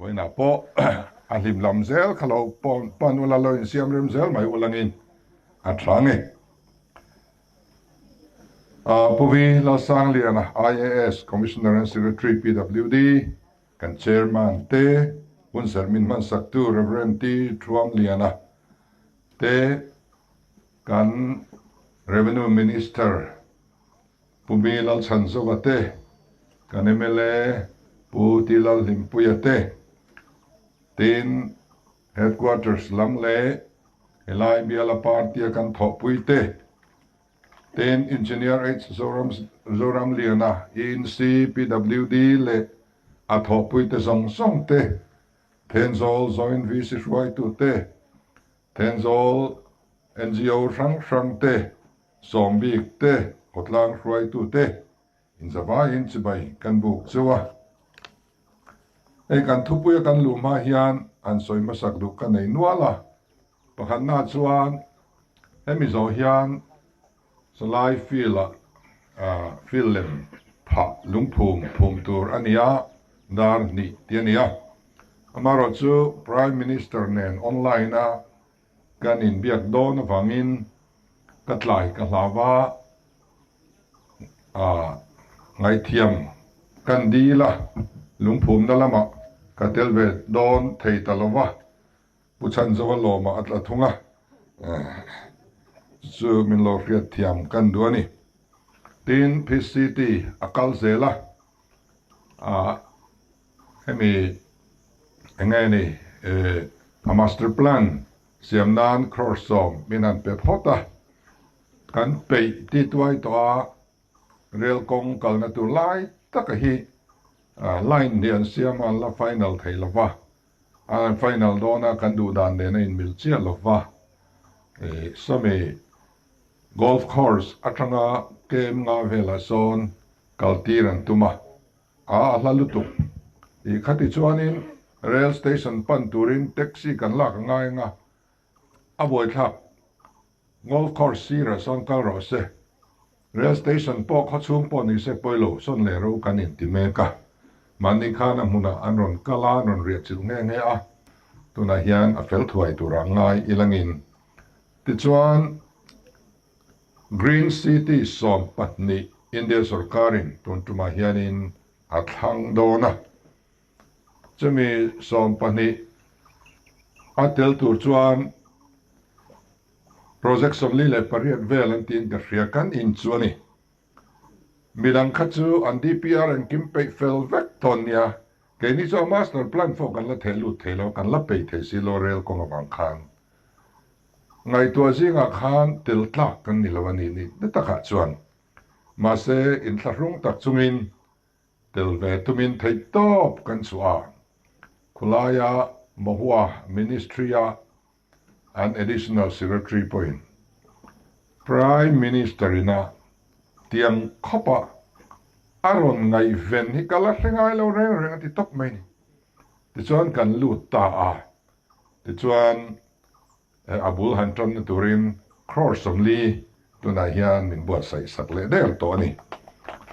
Vawiinah pawh a hlim lam zel kha lo pan ula, lo insiam rem zel mai ulangin a tha nge. Pu Vi Lalsangliana, IAS, Commissioner and Secretary, PWD, kan Chairman te, Hunserh min hmansaktu Rev. T. Thuamliana te, kan Revenue Minister Pu Mi Lalchhanzova te, kan mla Pu T. Lalhlimpuia te, tin Headquarters lam leh helai biala party-a kan thawhpui te, tin Engineer H. Zoram Zoramliana, ENC, PWD leh a thawhpuite zawng zawng te, Thenzawl Joint VC hruaitu te, Thenzawl NGO hrang hrang te, Sawmbik te, khawtlang hruaitu te inzavaiin chibai kan buk cheu a. Hei kan thupuia kan luh hma hian han sawi hmasak duh ka nei nual a. Pakhatna chuan hemi zawh hian Salai field ah field lem phah lungphum phum tur a ni a, dar hnih tih a ni a. Amaherawhchu Prime Minister nen online a Kan inbiak dawn avangin ka tlai ka hlau a, ah ngaihthiam kan dil a, lungphumna lamah ka tel ve dawn thei ta lo va, Pu Chhanzova lawmah a tla thung a, chu min lo hriatthiam kan duh a ni. Tin, PCT a kal zel a, ah Hemi enge ni a master plan siam nan crore 10 min han pe phawt a, kan peih ti tuai tawh a, rel kawng kalna tur lai taka hi line hi an siam a, an la final thei lo va, an final dawn a kan duh dan nen a inmil chiah lo va, sawmi golf course atanga kem nga velah sawn kaltir an tum a. A a hla lutuk. I khati chuanin rail station pan turin taxi kan lak a ngai anga, a buaithlak. Golf course sirah sawn kal rawh se. Rail station pawh khawchhung pawh ni se pawilo sawn leh ro kan inti mek a. Mahni khan a hmunah an rawn kal a, an rawn riah chilh nghe nghe a. Tunah hian a fel thuai turah ngai ilangin. Tichuan. Green City 12 India sorkarin tun tumah hianin a thlang dawn a, chumi 12 a tel tur chuan project 48 vel an tiin ka hria kan in chu a ni. Midang kha chu an DPR engkim peih fel vek tawn nia, keini chu a master plan pawh kan la theh lut thei lo, kan la peih thei si lo rel kawng avang khan. Ngaihtuah zingah khan tel tlak kan ni lo a ni ni na takah chuan. Mahse, inthlahrung tak chungin tel ve tumin theihtawp kan chhuah a. Khulaia Mahua Ministry-a an Additional Secretary pawhin Prime Minister-ina tiang khawpa a rawn ngaihven hi ka la hre ngai lo reng reng a ti tawp mai ni. Tichuan kan lut ta a. Tichuan, a bul han tanna turin crore 40 tunah hian min buatsaih sak leh der tawh a ni.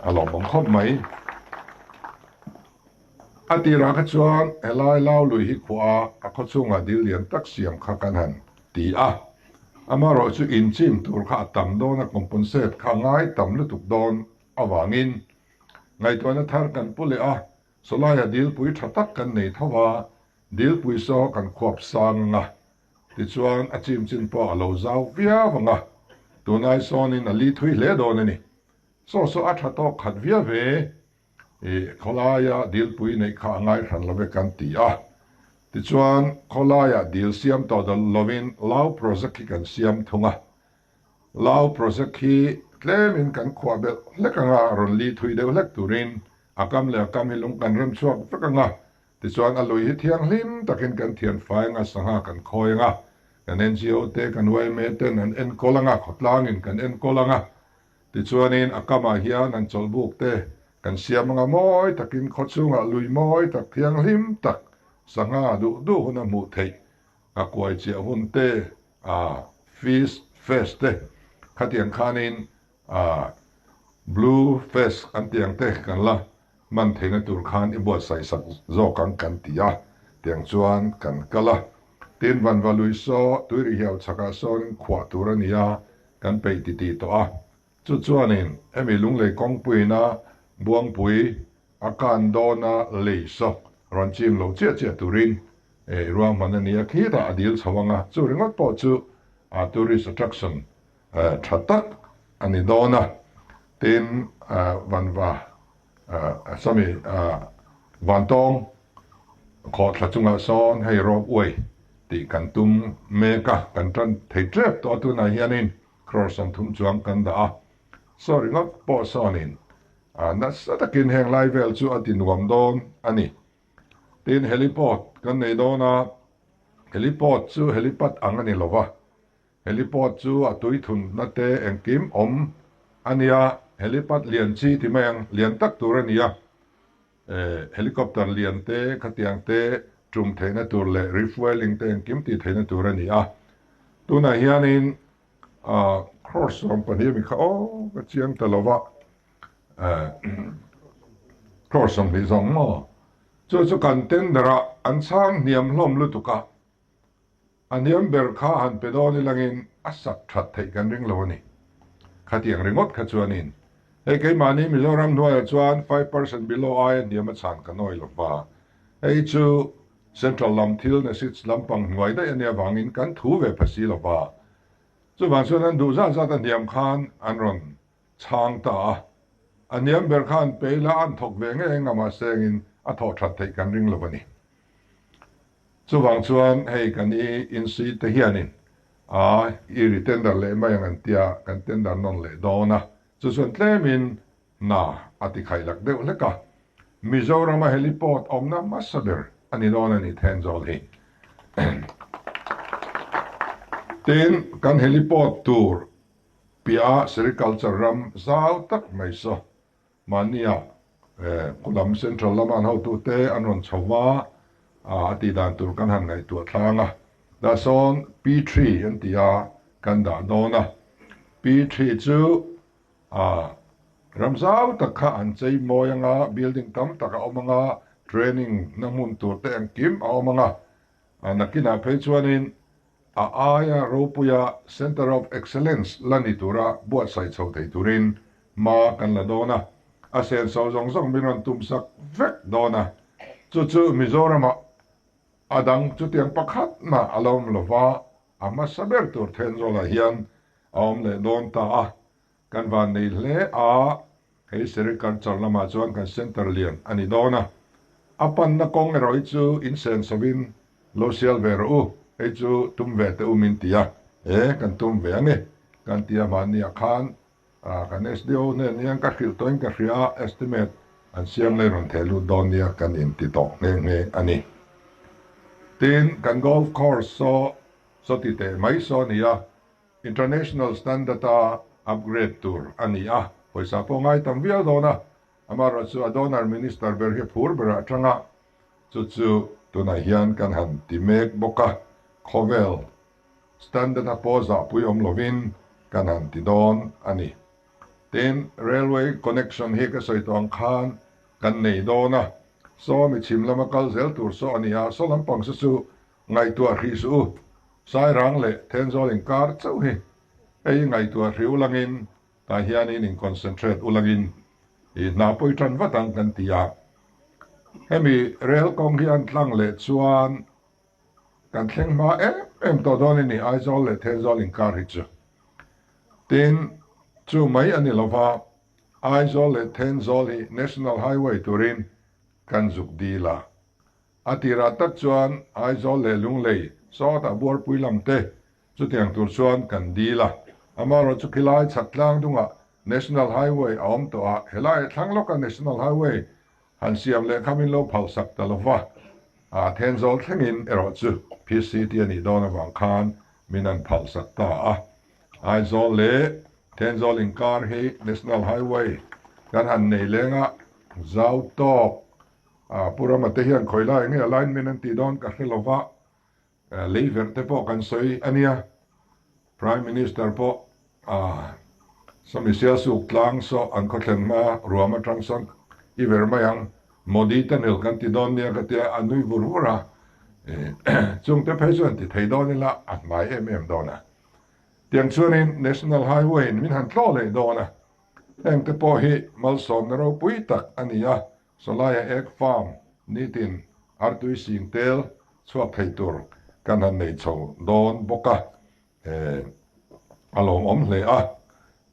A lawmawm khawp mai. A tirah kha chuan helai lau lui hi khuaa a khawchhungah dil lian tak siam kha kan han ti a. Amaherawhchu inchim tur kha a tam dawn a, compensate kha a ngai tam lutuk dawn avangin ngaihtuahna thar kan pu leh a, Sawlaia dilpui tha tak kan nei tho a, dilpui saw kan khuap sang ang a, tichuan a chim chin pawh a lo zau viau ang a, tunai sawnin a li thui hle dawn a ni. Saw saw a tha tawk khat viau ve, i khawlaia dilpui neih kha a ngai hran lo ve kan ti a, tichuan khawlaia dil siam tawh lovin Lau project hi kan siam thung a, Lau project hi tlemin kan khuah belh hlek ang a, rawn li thui deuh hlek turin a kam leh a kam hi lung kan rem chhuak vek ang a, tichuan a lui hi thianghlim takin kan thian fai ang a, sangha kan khawi ang a, kan NGO te, kan yma ten an enkawl ang a, khawtlangin kan enkawl ang a, tichuanin a kamah hian an chawlhbuk te kan siam ang a, mawi takin khawchhungah lui mawi tak thianghlim tak sangha duh duh hun a hmuh theih a kuai chiah hun te a fish fest te khatiang khanin a blue fest an tih ang te kan la hman theihna tur khan i buatsaih sak zawk ang kan ti a. Tiang chuan kan kal a. Tin, Vanva lui saw Tuirihiau chhakah sawnin khuah tur a ni a, kan peih titih tawh a. Chu chuanin hemi Lunglei kawngpuiina Buangpui a kan dawna lei saw rawn chim lo chiah chiah turin ruahman a ni a, khitah a dil chho ang a, chu ringawt pawh chu tourist attraction tha tak a ni dawn a. Tin, Vanva sawmi Vantawng khawhthla chungah sawn hei rope way tih kan tum mek a, kan tan thei tep tawh a, tunah hianin crore 30 chuang kan dah a, saw ringawt pawh sawnin nasa takin heng lai vel chu a ti nuam dawn a ni. Tin, heliport kan nei dawn a, heliport chu helipad ang a ni lo va, Helipad chu a tui thunna te engkim awm a nia, helipad lian chi ti mai ang, lian tak tur a nia. Helicopter lian te, khatiang te tum theihna tur leh refuelling te engkim tih theihna tur a ni a. Tunah hianin crore 12 ami kha aw ka chiang ta lo va, crore 20 zawng maw? Chu chu kan tender a, an chhang hniam hlawm lutuk a. A hniam ber kha han pe dawn ilangin a sak that theih kan ring lo a ni. Khatiang ringawt kha chuanin hei keimahni Mizoram hnuaiah chuan 5% below aia hniam a chhan ka nawi lo va. Hei chu Central lam thil NESIDS lampang hnuai daih a nia vangin kan thu ve pha si lo va. Chuvang chuan an duh zat zat a hniam khan an rawn chhang ta a. A hniam ber kha an pe ila an thawk ve ngei eng a mahse engin a thawh that theih kan ring lo a ni. Chuvang chuan hei kan i insuih te hianin a i ri tender leh mai ang an tia, kan tender nawn leh dawn a, chu chuan tlemin hna a ti khaih lak deuh hlek a. Mizorama heliport awmna hmasa ber a ni dawn a ni Thenzawl hi. Tin, kan heliport tur piah a sericulture ram zau tak mai saw Mahnia khulam Central lama an hotute an rawn chho va, a tih dan tur kan han ngaihtuah tlang a. Dah sawn P-three an ti a, kan dah dawn a. P-three chu ram zau tak kha an chei mawi ang a, building tam tak a awm ang a, training na hmun tur te engkim a awm ang a. Nakinah phei chuanin A aia ropuia Centre of Excellence la ni tura buatsaih chho thei turin hma kan la dawn a, a senso zawng zawng min rawn tumsak vek dawn a, chu chu Mizoramah a dang chutiang pakhat mah a la awm lo va, a hmasa ber tur Thenzawlah hian a awm leh dawn ta a, kan van nei hle a, hei Sericulture lamah chuan kan centre lian a ni dawn a, a panna kawng erawh hi chu insenso-in Lo sial ve rawh u, hei chu tum ve teh u min ti a, e kan tum ve ang e kan ti a, mahniah khan kan SDO hnen hian ka hrilh tawhin ka hria a, estimate an siam leh rawn theh lut dawn nia kan inti tawh nghe nghe a ni. Tin, kan golf course saw saw ti teh mai saw a ni a, international standard a upgrade tur a ni a, pawisa pawh ngai tam viau dawn a, amaherawhchu a donor minister ber hi phur berah atanga Chu chu tunah hian kan han ti mek bawk a, khawvel standard a pawh zahpui awm lovin kan han ti dawn a ni. Tin, railway connection hi ka sawi tawh ang khan kan nei dawn a, saw mi chhim lama kal zel tur saw a ni a, saw lampang saw chu ngaihtuah hrih suh u, Sairang leh Thenzawl inkar chauh hi hei ngaihtuah hrih ulangin Tah hianin in concentrate ulangin i hna pawi tan vat ang kan ti a. Hemi rel kawng hi an tlang leh chuan kan thleng hma em em tawh dawn a ni Aizawl leh Thenzawl inkar hi chu. Tin, chu mai a ni lova, Aizawl leh Thenzawl hi National Highway turin kan zuk dil a. A tirah tak chuan Aizawl leh Lunglei sawtah buarpui lam te Chutiang tur chuan kan dil a, amaherawh chu khilai chhak tlang dungah National Highway a awm tawh a, helai thlang lawka National Highway han siam leh kha min lo phalsak ta lova, a Thenzawl thlengin erawh chu PCT a nih dawn avang khan min han phalsak ta a. Aizawl leh Thenzawl inkar hi National Highway kan han nei leng a, zau tawk a, Pu Rama te hian khawilai nge alignment an tih dawn ka hre lova, Lei verh te pawh kan sawi a nia, Prime Minister pawh sawmi Sialsuk tlang saw an khawthlen hma ruam atang sawn i ver mai ang, Modi tunnel kan ti dawn nia ka tia, a nui vur vur a. Chungte phei chuan ti thei dawn ila a hnai em em dawn a. Tiang chuanin National Highway in min han tlawh leh dawn a. Hengte pawh hi malsawmna ropui tak a ni a, Sawlaia Egg Farm nitin artui sing tel chhuak thei tur kan han nei chho dawn bawk a, a lawmawm hle a.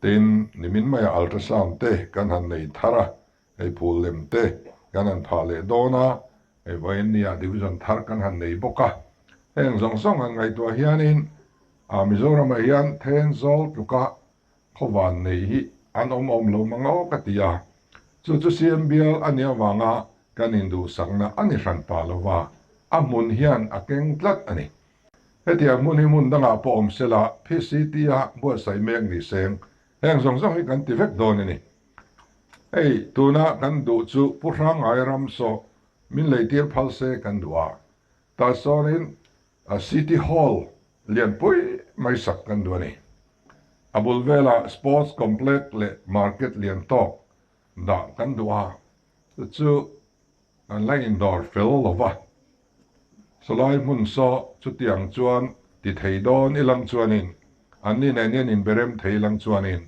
Tin, nimin maia ultrasound te kan han nei thar a, hei phul lem te kan han phah leh dawn a, hei vawiin nia division thar kan han nei bawk a. Heng zawng zawng han ngaihtuah hianin Mizoramah hian Thenzawl tluka Khawvan nei hi an awm awm lo mang aw ka ti a, chu chu CM bial a nih avanga kan induhsakna a ni hran pah lo va, a hmun hian a keng tlat a ni. Hetiang hmun hi hmun dangah pawh awm sela PCT-a buatsaih mek ni seng, heng zawng zawng hi kan ti vek dawn a ni. Hei, tuna kan duh chu Pu Hrangai ram saw min leitir phal se kan duh a, tah sawnin City Hall lianpui mai sak kan duh a ni. A bul velah Sports Complex leh Market lian tawk dah kan duh a, chu chu kan la indawr fel lo va. Sawlai hmun saw chutiang chuan ti thei dawn ilang chuanin anni nen hian inberem thei ilang chuanin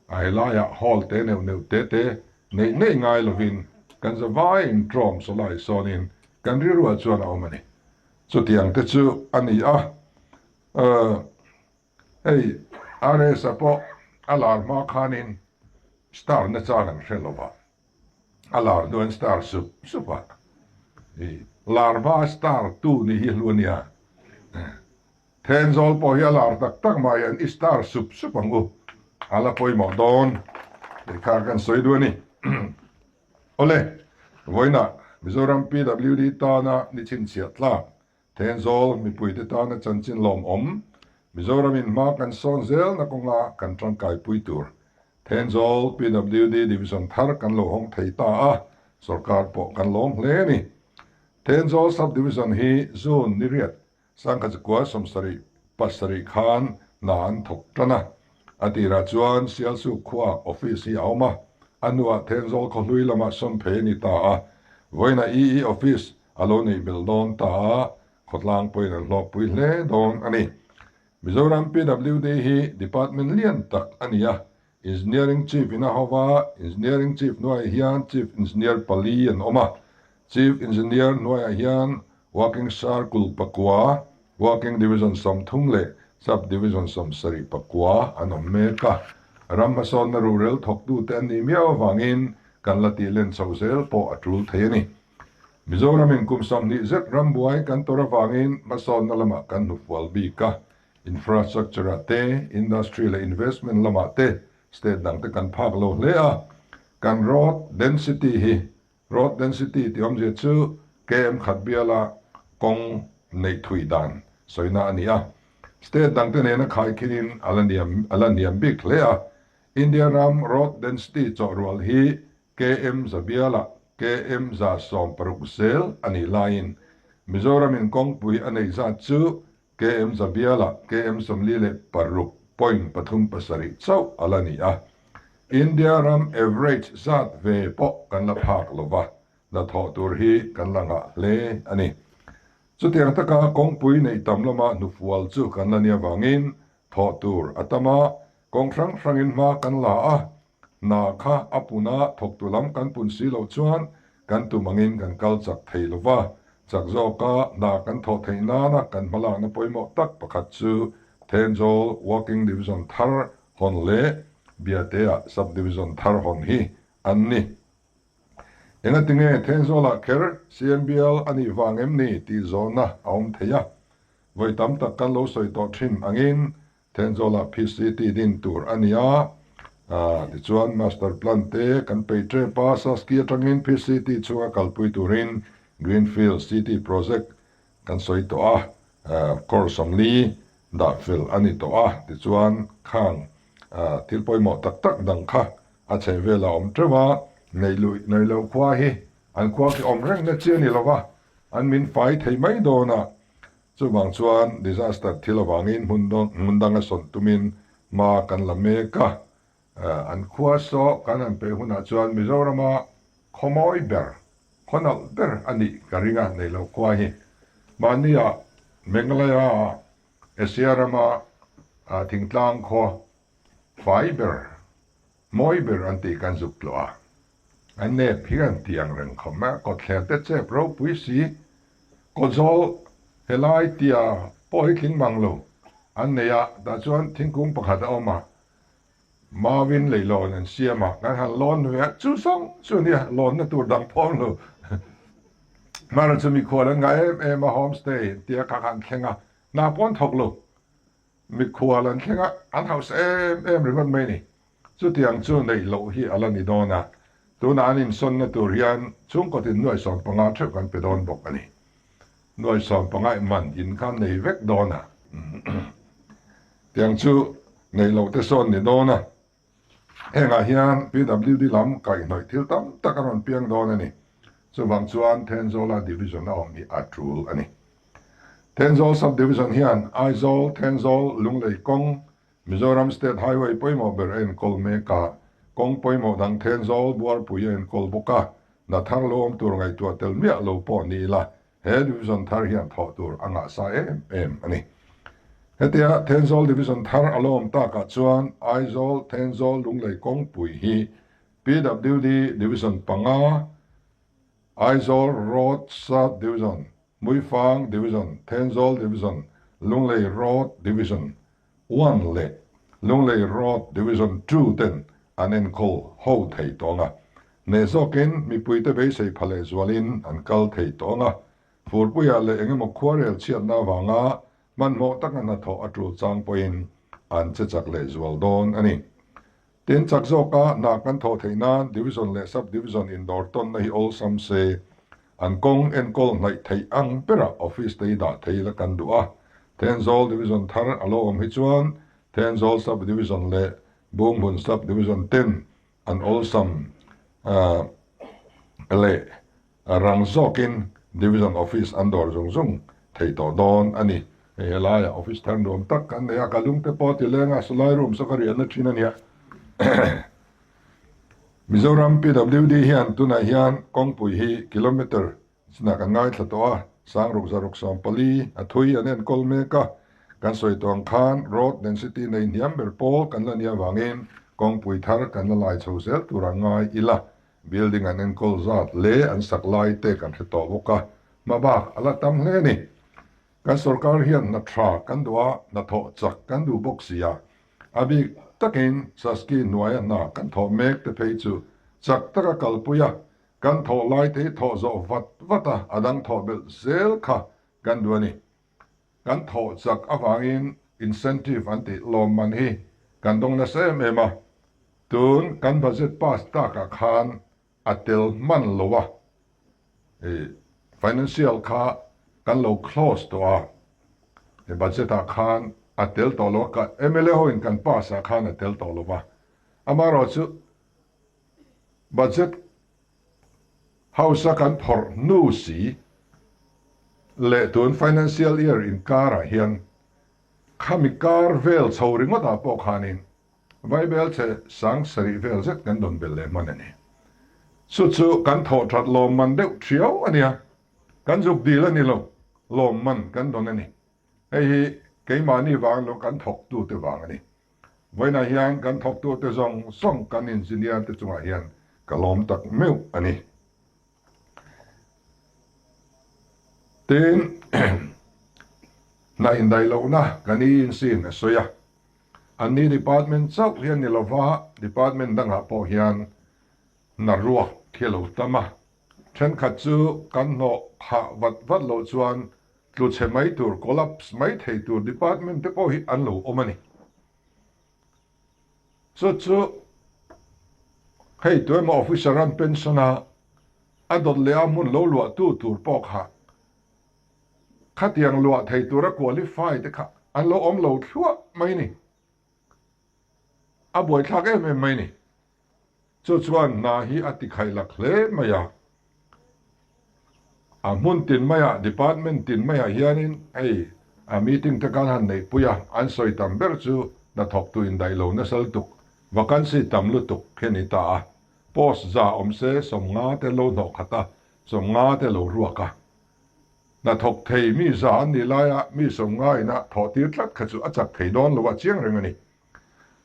a helaiah hall te neuh neuh te te neih neih ngai lovin kan zavaiin tlawm sawlai sawnin kan rilruah chuan a awm a ni. Chutiang te chu a ni a, hei RS-a pawh a lar hma khanin star na chang an hre lo va, a lar hnuan star sup sup a, lar hma star tu ni hi hlu a nia. Thenzawl pawh hi a lar tak tak mah hian i star sup sup ang u, a la pawimawh dawn tih kha kan sawi duh a ni. Awle, vawiinah Mizoram PWD tana ni chhinchhiah tlak, Thenzawl mipuite tana chanchin lawmawm, Mizoramin hma kan sawn zelna kawnga kan tangkaipui tur Thenzawl PWD Division thar kan lo hawng thei ta a, sorkar pawh kan lawm hle a ni. Thenzawl Sub-Division hi June ni riat Sangkachakua 70 pasarih khan hna an thawk tan a. A tirah chuan Sialsuk khuaah office hi a awm a, a hnuah Thenzawl khawhlui lamah sawn phei a ni ta a. Vawiinah EE office a lo neih belh dawn ta a, khawtlang pawhin an hlawkpui hle dawn a ni. Mizoram PWD hi department lian tak a ni a, Engineering Chief in a ho va, Engineering Chief hnuaiah hian Chief Engineer pali an awm a, Chief Engineer hnuaiah hian Working Circle pakua, Working Division 30 leh Sub Division 70 pakua an awm mek a. Ram hmasawnna ruhrel thawktute an nih miau avangin kan la tih len chhoh zel pawh a tul thei a ni. Mizoramin kum 20 zet rambuai kan tawrh avangin hmasawnna lamah kan hnufual bik a, Infrastructure ah te, industry leh investment lamah te state dang te kan phak lo hle a. Kan road density hi, road density tih awmzia chu KM khat biala kawng neih thui dan sawina a ni a. State dang te nena khaikhinin a la niam a la niam bik hle a. India ram road density chawhrual hi KM za biala KM 160 zel a nih laiin Mizoramin kawngpui a neih zat chu KM za bialah KM 46 point pathum pasarih chauh a la ni a. India ram average zat ve pawh kan la phak lo va, hnathawh tur hi kan la nghah hle a ni. Chutiang taka kawngpui neih tam lama hnufual chu kan la nia vangin thawh tur a tam a, kawng hrang hrangin hma kan la a, hna kha a pun a, thawktu lam kan pun si loh chuan kan tum angin kan kal chak thei lo va. Chak zawka hna kan thawh theih nana kan hmalakna pawimawh tak pakhat chu Thenzawl Working Division thar hawn leh Biatea Sub-Division thar hawn hi an ni. Engatinge Thenzawlah kher CMBL a nih vang em ni tih zawhna a awm thei a. Vawi tam tak kan lo sawi tawh thin angin Thenzawlah PCT din tur a ni a, tichuan Master Plan te kan peih tep a, Saski atangin PCT chhunga kalpui turin Greenfield City Project kan sawi tawh a, crore 40 dah fel a ni tawh a, tichuan khang thil pawimawh tak tak dang kha a chhehvelah a awm teuh a, neihluih khua hi an khua khi awm reng na chi a ni lo va, an min fai thei mai dawn a. Chuvang chuan disaster thil avangin hmun danga sawn tumin hma kan la mek a. An khua saw kan han peh hunah chuan Mizorama khaw mawi ber, khaw nalh ber a nih ka ring a, neilo khua hi. Mahnia Meghalaya-ah Asia rama thingtlang khua fai ber, mawi ber an tih kan zuk tluah a. An nep hi an ti ang reng khawp mai a, kawtthler te chep ropui si, kawtzawl helai tia pawh hi tling mang lo an nei a, tah chuan thingkung pakhat a awm a, Mauin leilawn an siam a, kan han lawn ve a, chu zawng chu a nia, lawnna tur dang phawm lo. Hmara chu mikhual an ngah em em a, homestay an tia kha kha an thleng a, hna pawh an thawk lo. Mikhual an thleng a, an hausa em em ringawt mai a ni. Chutiang chu neih loh hi a la ni dawn a, tunah an insawnna tur hian chhungkaw tin nuai 15 theuh kan pe dawn bawk a ni. Nuai 15 man in kha nei vek dawn a. Tiang chu neih loh te sawn ni dawn a, hengah hian PWD lam kaihhnawih thil tam tak a rawn piang dawn a ni. Chuvang chuan Thenzawla Division a awm hi a tul a ni. Thenzawl Sub-Division hian Aizawl, Thenzawl, Lunglei kawng, Mizoram State Highway pawimawh ber a enkawl mek a, kawng pawimawh dang Thenzawl, Buarpui a enkawl bawk a, hna thar lo awm tur ngaihtuah tel miah lo pawh ni ila, He Division thar hian thawh tur a ngah sa em em a ni. Hetia Thenzawl Division thar a lo awm takah chuan Aizawl, Thenzawl, Lunglei kawngpui hi PWD Division panga, Aizawl Road Sub Division, Hmuifang Division, Thenzawl Division, Lunglei Road Division One leh Lunglei Road Division Two ten an enkawl ho thei tawng a. Hneh zawkin mipuite beisei pha leh zualin an kal thei tawng a. Furpuiah leh engemaw khuarel chhiatna avanga hmanhmawh taka hnathawh a tul chang pawhin an che chak leh zual dawn a ni. Tin, chak zawka hna kan thawh theih nan Division leh Sub Division indawr tawnna hi awlsam se, an kawng enkawl hnaih theih ang berah office te hi dah thei la kan duh a. Thenzawl Division thar a lo awm hi chuan Thenzawl Sub Division leh Bunghmun Sub Division ten an awlsam leh Rang zawkin Division Office an dawr zung zung thei tawh dawn a ni. Hei helaiah office thar nuam tak kan nei a, ka lung te pawh ti leng a, sawlai room saw ka riahna thin a nia. Mizoram PWD hian tunah hian kawngpui hi kilometre chinah kan ngaithla tawh a, sangruk zaruk 14 a thui an enkawl mek a, kan sawi tawh ang khan road density nei hniam ber pawl kan la nih avangin kawngpui thar kan la lai chho zel tur a ngai ila. Building an enkawl zat leh an sak lai te kan hre tawh bawk a, hma bak a la tam hle a ni. Kan sorkar hian hna tha kan duh a, hnathawh chak kan duh bawk si a, a bik takin Saski hnuaia hna kan thawh mek te phei chu chak taka kalpui a, kan thawh lai te hi thawh zawh vat vat a, a dang thawh belh zel kha kan duh a ni. Kan thawh chak avangin incentive an tih lawmman hi kan dawng nasa em em a, tun kan budget pass takah khan a tel hman lo a, financial kha kan lo close tawh a, he budget ah khan a tel tawh lo a, mla ho in kan pass ah khan a tel tawh lo va, amaherawhchu budget House-a kan phawrh hnu si leh tun financial year inkarah hian khami kar vel chho ringawtah pawh khanin Vaibel che 7000 vel zet kan dawn belh leh hman a ni. Chu chu kan thawh that lawmman deuh thiau a nia, kan zuk dil a ni lo, lawmman kan dawn a ni. Hei hi keimahni vang lo kan thawktute vang a ni. Vawiinah hian kan thawktute zawng zawng kan engineer te chungah hian ka lawm tak meuh a ni. Tin, hna indaih lohna kan ENC in a sawi a, anni department chauh hian ni lova department dangah pawh hian hna ruak hi a lo tam a, thenkhat chu kan hnawh khah vat vat loh chuan Tlu chhe mai tur, collapse mai thei tur department te pawh hi an lo awm a ni. Chu chu hei tuemaw officer an pension a, a dawt leh a hmun lo luah tu tur pawh kha khatiang luah thei tura qualify te kha an lo awm lo thluah mai ni. A buaithlak em em mai ni. Chu chuan hna hi a ti khaih lak hle mai a. A hmun tin maiah, department tin maiah hianin hei a meeting te kan han neihpui a, an sawi tam ber chu hnathawktu indaih lo nasa lutuk, vacancy tam lutuk hi a ni ta a. Post za awm se 50 te lo hnawh khat a, 50 te lo ruak a. Hnathawk thei mi za an nih laia mi sawmngaina thawh tir tlat kha chu a chak thei dawn lo a chiang reng a ni.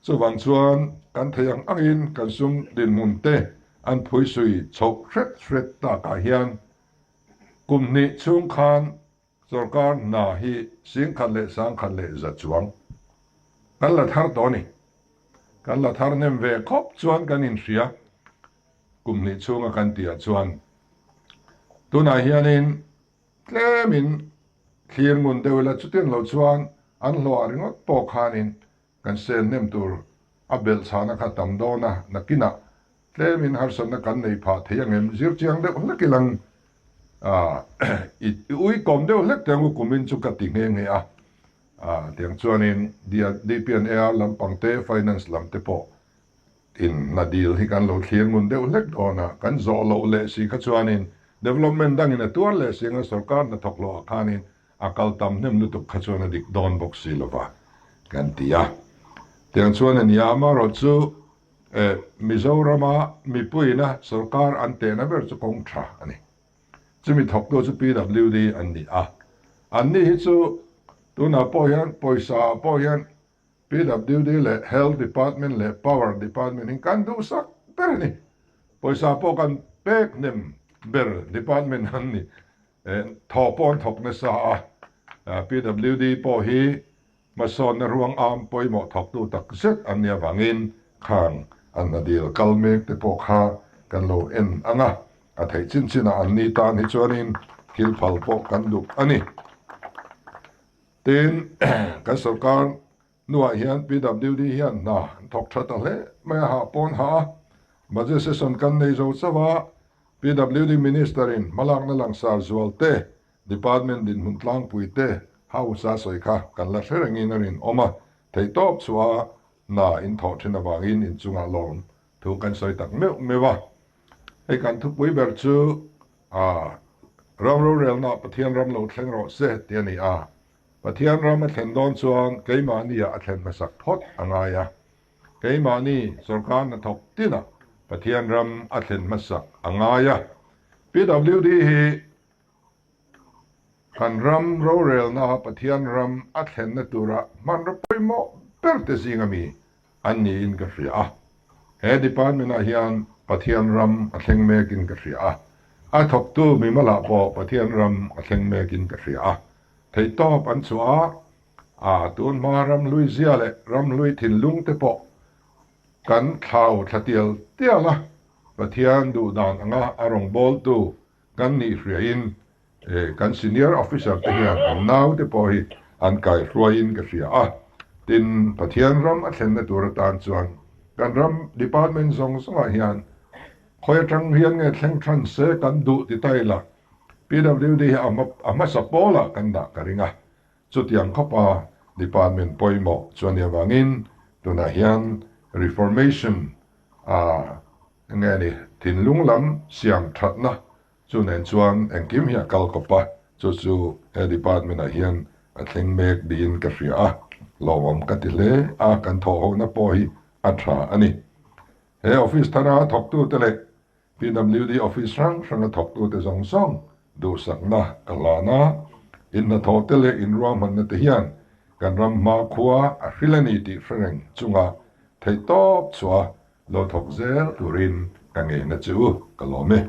Chuvang chuan kan thei ang angin kan sum dinhmun te an phuisui chhoh hret hret takah hian kum hnih chhung khan Sorkar hna hi 10,000 leh 10,000 leh za chuang kan la thar tawh a ni. Kan la thar hnem ve khawp chuan kan inhria kum hnih chhunga kan tihah chuan tunah hianin tlemin thlir ngun deuh ila chutin lo chuan an hlawh ringawt pawh khanin Kan sen hnem tur a belh chhahna kha tam dawn a, nakinah tlemin harsatna kan nei phah thei ang em? Zir chiang deuh hlek ilang i ui kawm deuh hlek teh angu kumin chu ka ti nghe nghe a. Tiang chuanin DPNAR lampang te, Finance lam te pawh in hna dil hi kan lo thlir ngun deuh hlek dawn a, kan zawh loh leh si kha chuanin development dangin a tuar leh si anga sorkar hnathawk hlawhah khanin A kal tam hnem lutuk kha chuan a dik dawn bawk si lova kan ti a. Tiang chuan a nia, amaherawh chu Mizorama mipuiina sorkar an tehna ber chu kawng tha a ni. Chumi thawktu chu PWD an ni a. Anni hi chu tunah pawh hian pawisa pawh hian PWD leh Health Department leh Power Department hi kan duhsak ber a ni. Pawisa pawh kan pek hnem ber department an ni. Thaw pawh an thawk nasa a, PWD pawh hi hmasawnna ruang am pawimawh thawktu tak zet an nih avangin khang an hna dil kal mek te pawh kha kan lo en ang a, a theih chin chinah an ni tan hi chuanin thil phal pawh kan duh a ni. Tin, kan sorkar hnuah hian PWD hian hna an thawk tha ta hle mai a, hah pawn hah a, budget session kan nei zo chauh a, PWD Minister in hmalakna langsar zual te, Department dinhmun tlangpui te House a sawi kha kan la hre rengin a rinawm a, theihtawp chhuah a hna in thawh thin avangin inchungah lawm thu kan sawi tak meuh meuh a. Hei kan thupui ber chu a ram rorelna Pathian ram lo thleng rawh se tih a ni a, Pathian ram a thlen dawn chuan keimahnia a thlen hmasak phawt a ngai a. Keimahni sorkar hnathawk tinah Pathian ram a thlen hmasak a ngai a. PWD hi kan ram rorelna Pathian ram a thlenna tura hmanraw pawimawh ber te zinga mi an niin ka hria a. He department ah hian Pathian ram a thleng mekin ka hria a. A thawktu mimalah pawh Pathian ram a thleng mekin ka hria a. Theihtawp an chhuah a. A, tun hma ramhlui zia leh ramhlui thinlung te pawh kan thlau thla tial tial a, Pathian duh dan anga a rawngbawltu kan nih hriain kan senior officer te hian an nau te pawh hi an kaihruaiin ka hria a. Tin, Pathian ram a thlenna tur atan chuan kan ram department zawng zawngah hian khawi atang hian nge thleng than se kan duh ti ta ila PWD hi a hmasa pawlah kan dah ka ring a. Chutiang khawpa department pawimawh chu a nih avangin tunah hian reformation a nge ni thinlung lam siam thatna chu nen chuan engkim hi a kal kawp a, chu chu he department ah hian a thleng mek niin ka hria a, lawmawm ka ti hle a, kan thawhhona pawh hi a tha a ni. He office thara thawktute leh PWD office hrang hranga thawktute zawng zawng duhsakna ka hlan a, inhnathawhte leh inruahmanna te hian kan ram hmakhua a hril a ni tih hre reng chunga theihtawp chhuah lo thawk zel turin ka ngeina chu ka lawm e.